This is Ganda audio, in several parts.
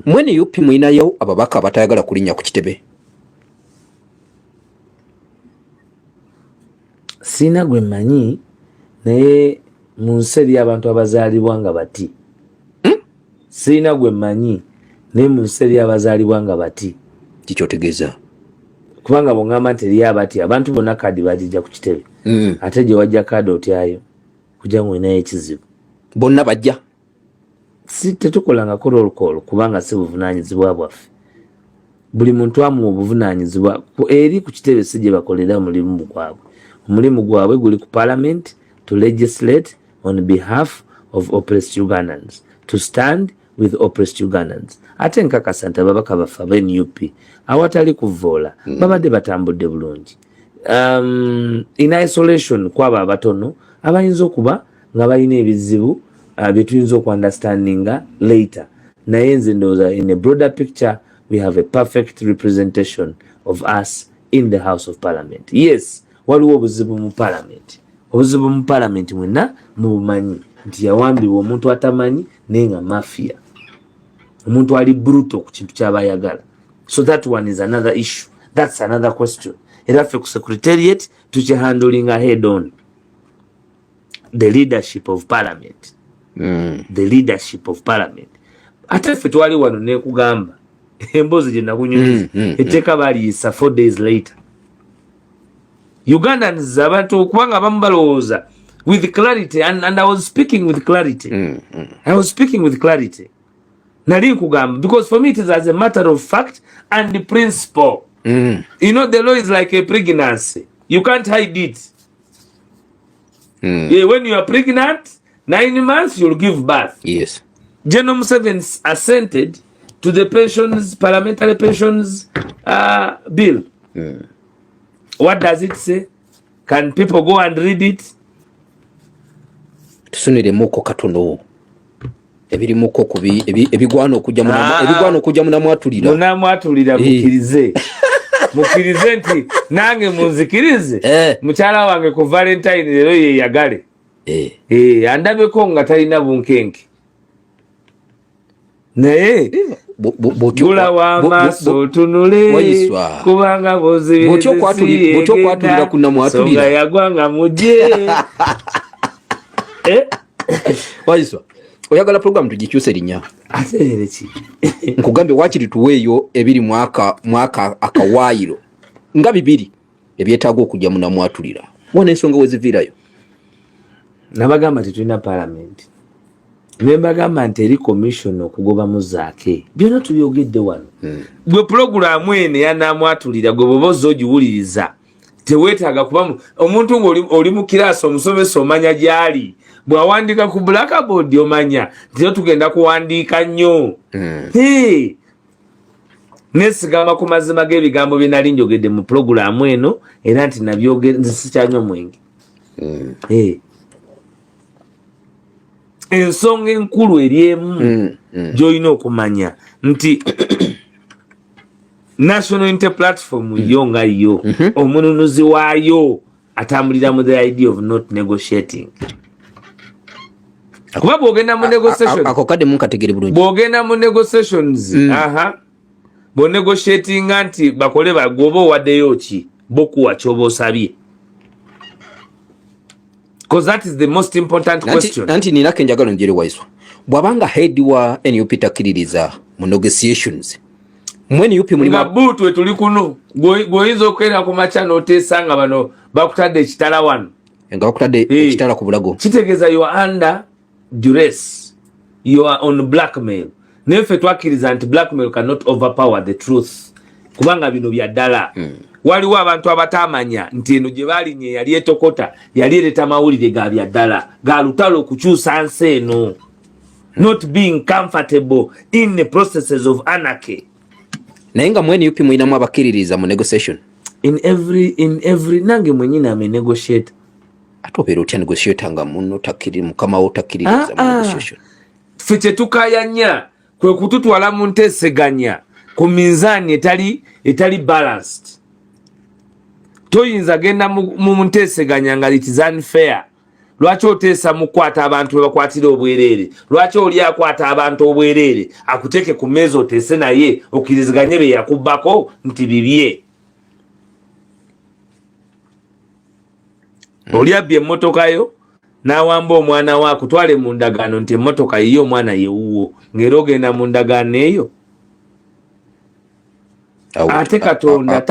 Mu NUP mulinayo ababaka abatayagala kulinnya ku kitebe? Siina gwe mmanyi, naye mu nsi eri abantu abazaalibwa nga bati. Siina gwe mmanyi, naye mu nsi eri abazaalibwa nga bati. Kikyotegeeza? Kubanga bwongamba nti eriyo abati, abantu bonna kaadi bagijja ku kitebe. Ate gye wajja kaadi otyayo kujja nga olinayo ekizibu. Bonna bajja. Si tetukolangako roll call, kubanga si buvunaanyizibwa bwaffe. Buli muntu amuwa obuvunaanyizibwa eri ku kitebe, si gye bakolera omulimu gwabwe. Omulimu gwabwe guli ku parliament, to legislate on behalf of oppressed Ugandans, to stand with oppressed Ugandans. Ate nkakasa nti ababaka baffe aba NUP, awatali kuvoola, babadde batambudde bulungi in isolation kwabo abatono abayinza okuba nga balina ebizibu bye tuyinza okuunderstandinga later. Naye nze ndowooza in a broader picture we have a perfect representation of us in the House of Parliament. Yes, waliwo obuzibu mu parliament. Obuzibu mu parliament mwenna mubumanyi nti yawambibwa omuntu atamanyi, naye nga mafia, omuntu ali brutal ku kintu kyabayagala. So that one is another issue, that's another question. Era ffe ku secretariat tukihandlinga head on, the leadership of parliament. The leadership of parliament. Ate ffe twali wano nekugamba emboozi gye nakunyumiza. Etteeka baliyisa 4 days later. Ugandans, abantu, kubanga abamu balowooza with clarity, and I was speaking with clarity. I was speaking with clarity. Nali nkugamba because for me it is as a matter of fact and the principle. The law is like a pregnancy, you can't hide it. Yeah, when you are pregnant 9 months, you'll give birth. General Museveni assented to the pensions, parliamentary pensions bill. What does it say? Can people go and read it? Tusuniremukko katono ebirimuko kubi ebigwana okujja Ah. ebigwana okujja munamwatulira. Munamwatulira. Eh. Mukkirize, mukkirize nti nange munzikirize. Mukyala wange ku Valentine leero yeyagale. Eh, andabeko nga talina bunkenke, naye gula w'amaaso otunule. Wayiswa. Kubanga Bw'otyo okwatulira ku namwatulira. Songa yagwanga mujje. Eh, Wayiswa, oyagala program tugikyuse erinnya? Ate leero ki? Nkugambye wakiri tuweeyo ebiri mwaka akawaayiro nga bibiri ebyetaaga okujja munamwatulira, wana ensonga weziviirayo. Nabagamba tetulina palamenti, nembagamba nti eri commission okugoba muzaake. Byonna tubyogedde wano. Gwe pulogulaamu eno eyanamwatulira, gwe bwoba ozza ogiwuliriza, teweetaaga kuba omuntu ngaoli oli mu kiraasi, omusomesa omanya gy'ali, bw'awandiika ku blackboard omanya nti yo tugenda kuwandiika nnyo. Hey! Nesigama ku mazima g'ebigambo bye nali njogedde mu pulogulaamu eno, era nti nabyogere, nze sikyanywa mwenge. Hey. Ensonga enkulu eri emu gy'olina okumanya nti National Unity Platform yo nga yo, omununuzi waayo atambulira mu the idea of not negotiating, kuba bw'ogenda mu negotiation Ako kadde munkategere bulungi. Bw'ogenda mu negotiations, aha, bw'onegotiatinga nti bakole bagwoba owaddeyo ki, bokuwa kyoba osabye, because that is the most important question. Nanti nina kenjagala njere. Waiswa, bw'abanga head wa NUP takkiririza mu negotiations, mu NUP mulimu Nga buutu wetuli kuno, gweoyinza okukeera ku makya n'oteesa nga bano bakutadde ekitala wano. Nga bakutadde Eh. ekitala ku bulago. Kitegeeza you are under duress, you are on blackmail. Naye ffe twakkiriza nti blackmail cannot overpower the truth, kubanga bino bya ddala. Waliwo abantu abatamanya nti eno gye balinye yali etokota, yali ereta mawulire ga bya ddala ga lutalo okukyusa nsi eno, not being comfortable in the processes of anarchy. Naye nga mu NUP mulinamu abakkiririza mu negotiation? In every nange mwenyini am a negotiator. Ate obeera otya negotiator nga muno takkiri, mukama wo takkiririza mu Ah, ah. negotiation? Ffe kyetukayanya kwe kututwala mu nteeseganya ku minzaani etali balanced. Toyinza genda mu nteeseganya nga it is unfair. Lwaki oteesa mu kukwata abantu be bakwatira obwereere? Lwaki oli akwata abantu obwereere akuteeke ku mmeeza oteese naye okkiriziganye bye yakubbako nti bibye? Oli abbye emmotoka yo n'awamba omwana we akutwale mu ndagaano nti emmotoka yiye, omwana yewuwo, ng'era ogenda mu ndagaano eyo. Ate Katonda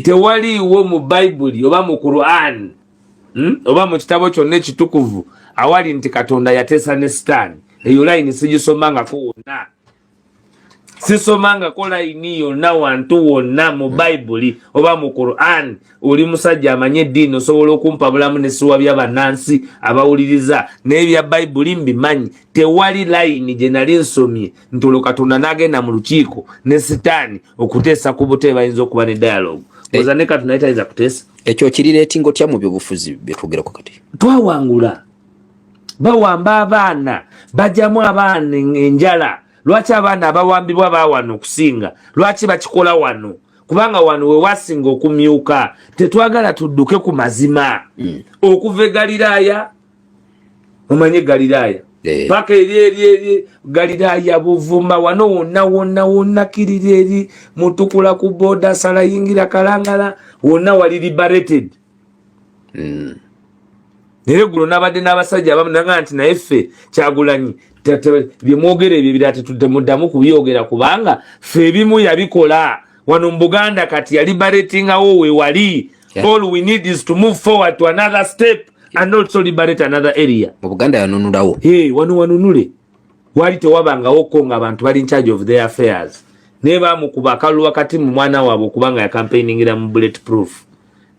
tewaliiwo mu Bayibuli oba mu Quran, Oba mu kitabo kyonna ekitukuvu awali nti Katonda yateesa ne Sitaani. Eyo layini sigisomangako wonna, sisomangako layini yonna wantu wonna mu Bayibuli oba mu Quran. Oli musajja amanyi eddiini, osobola okumpa bulamu ne siwa bya bannansi abawuliriza, naye bya Bayibuli mbimanyi. Tewali layini gye nali nsomye nti olwo Katonda n'agenda mu lukiiko ne Sitaani okuteesa ku bute bayinza okuba ne dialogue. Oza ne Katonda naye tayinza kuteesa. Ekyo kirireetinga otya mu byobufuzi byetwogerako kati? Twawangula. Bawamba abaana, bajjamu abaana enjala. Lwaki abaana abawambibwa bawano okusinga? Lwaki bakikola wano? Kubanga wano wewasinga okumyuka. Tetwagala tudduke ku mazima. Okuva e Galiraaya, omanye Galiraaya, paka eri eri eri Galiraaya, Buvuma, wano wonna wonna wonna, kiriri eri Mutukula ku boda, sala yingira Kalangala, wonna wali liberated. Naye eggulo nabadde n'abasajja abamu naga nti naye ffe Kyagulanyi byemwogera ebyo ebirala tetumuddamu kubyogera, kubanga ffe ebimu yabikola wano mu Buganda, kati yaliberatingawo wewali. All we need is to move forward to another step and also liberate another area. Mu Buganda yanunulawo. Hey, wano wanunule wali tewabangawoko nga abantu bali in charge of their affairs, naye bamukuba akalulu wakati mu mwana waabwe okubanga yacampaigningira mu bullet proof,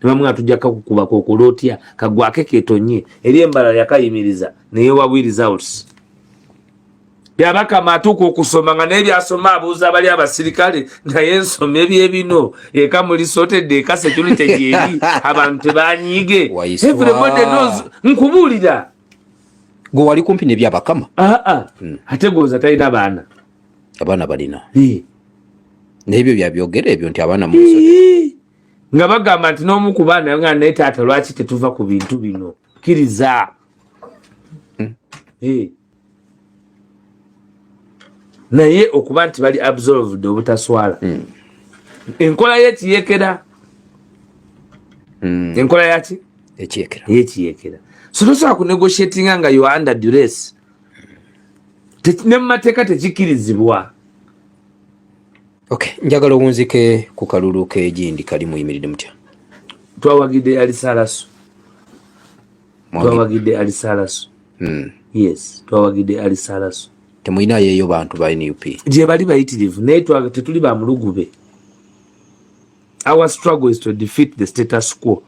nebamwe tujja kakukuba kokola otya, kagwake ketonye eri embala yakayimiriza neyewa results. Byabakama atuuka okusoma nga naye byasoma abuuza abali abasirikale, naye nsoma ebyebino eka muli sotedde, eka security gyeri, abantu tebanyiige. Everybody knows, nkubuulira. Gwe wali kumpi nebyabakama. Aa, ate goza talina baana. Abaana balina, naye ebyo byabyogera ebyo nti abaana nga bagamba nti n'omu ku baana nga naye taata, lwaki tetuva ku bintu bino, kkiriza. Naye okuba nti bali absolved obutaswala. Enkola yekiyekera. Enkola yaki? Ekiyekera. Yekiyekera. So tosobola kunegotiatinga nga you are under duress. Ne mu mateeka tekikkirizibwa. Okay, njagala owunzike ku kalulu k'egindi kali, muyimiridde mutya? Twawagidde Alisalasu, twawagidde Alisalasu. Yes, twawagidde Alisalasu. Temulinayo eyo bantu ba NUP? Gye bali bayitirivu, naye tetuli ba mulugube. Our struggle is to defeat the status quo.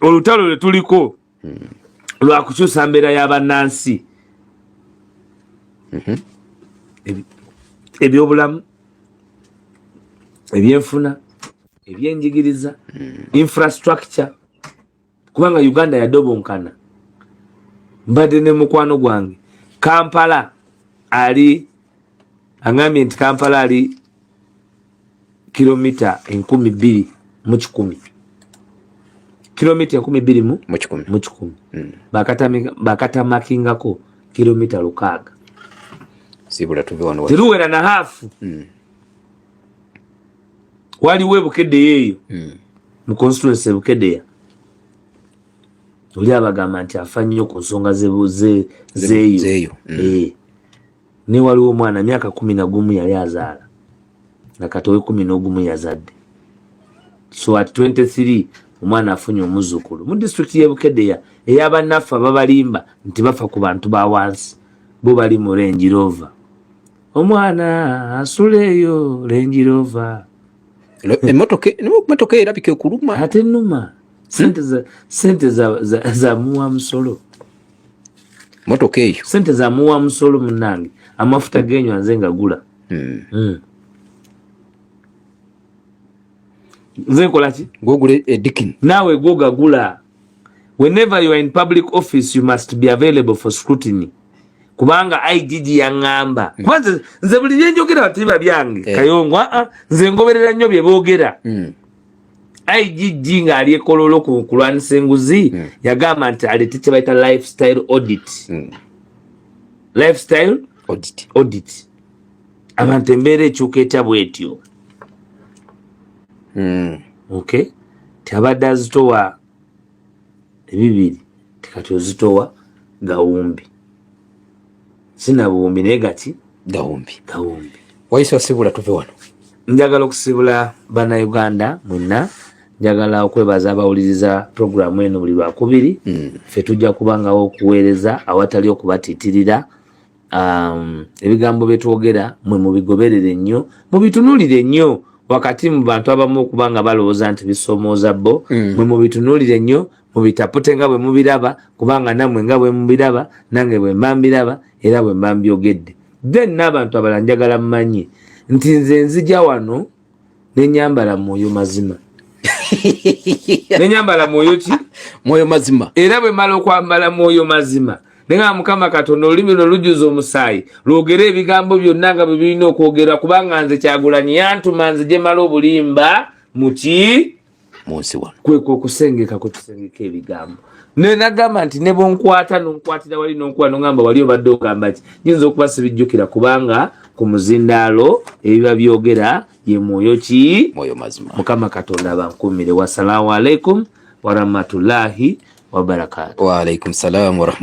Olutalo lwe tuliko lwakukyusa mbeera y'abannansi, ebyobulamu, ebyenfuna, ebyenjigiriza, infrastructure, kubanga Uganda yadobonkana. Mbadde ne mukwano gwange Kampala, ali aŋambye nti Kampala ali kilomita 2100, kilomita 2000 mu kikumi. Mu kikumi. Bakatamakingako kilomita 600. Sibula tuve wano. Teruwera na hafu. Waliwo ebukeddeyo eyo mu constituency ebukeddeya, oli abagamba nti afa nnyo ku nsonga zeeyo. Zeeyo. Eh. Ne waliwo omwana myaka 11 yali azaala, nga kati owe 11 yazadde. So at 23 omwana afunye omuzzukulu mu disitulikiti y'e Bukedeya, ey'abannaffe ababalimba nti bafa ku bantu ba wansi. Bo bali mu Range Rover, omwana asula eyo Range Rover. Emmotoka erabika ekuluma. Ate numa sente za sente za muwa musolo. Motoka eyo. Sente za muwa musolo munange, amafuta genywa nze ngagula. Nze nkola ki? Gwogula edikini. Naawe gwogagula. Whenever you are in public office, you must be available for scrutiny, kubanga IGG yaŋŋamba. Kuba nze buli byenjogera batiba byange. Kayongo, aa, nze ngoberera nnyo bye boogera. IGG ng'ali ekololo ku kulwanisa enguzi mm. yagamba nti aleete kye bayita lifestyle audit mm. lifestyle audit, audit. Abantu embeera ekyuka etya bwetyo mm. Okay, ti abadde azitowa ebibiri, tikati ozitowa gawumbi sinabuwumbi naye gati gawumbi. Gawumbi. Waiswa, osibula tuve wano. Njagala okusibula Bannayuganda mwenna. Njagala okwebaza abawuliriza puroguramu eno buli Lwakubiri. Ffe tujja kubangawo okuweereza awatali okubatiitirira. Ebigambo byetwogera mwe mubigoberere nnyo, mubitunulire nnyo. Wakati mu bantu abamu okuba nga balowooza nti bisoomooza bo, mwe mubitunulire nnyo, mubitapute nga bwe mubiraba, kubanga nammwe nga bwe mubiraba, nange bwe mba mbiraba era bwe mba mbyogedde. Then n'abantu abalala, njagala mmanye nti nze nzija wano nenyambala mwoyo mazima, nenyambala mwoyo ki? Mwoyo mazima. Era bwe mala okwambala mwoyo mazima, nenga Mukama Katonda, olulimi luno lujjuza omusaayi, lwogere ebigambo byonna nga bwe birina okwogerwa, kubanga nze Kyagulanyi yantuma nze gye mala obulimba muki Munsi wano. Kwekwe okusengeka kwe tusengeka ebigambo. Nenagamba nti ne bwonkwata nonkwatira wali nonkuba nongamba wali obadde ogamba ki, nyinza okuba sibijjukira, kubanga ku muzindaalo ebiba byogera ye mwoyo ki? Mwoyo mazima. Mukama Katonda abankumire. Wasalaamu alaikum warahmatullahi wabarakatu. Waalaikum salam warahmatullahi.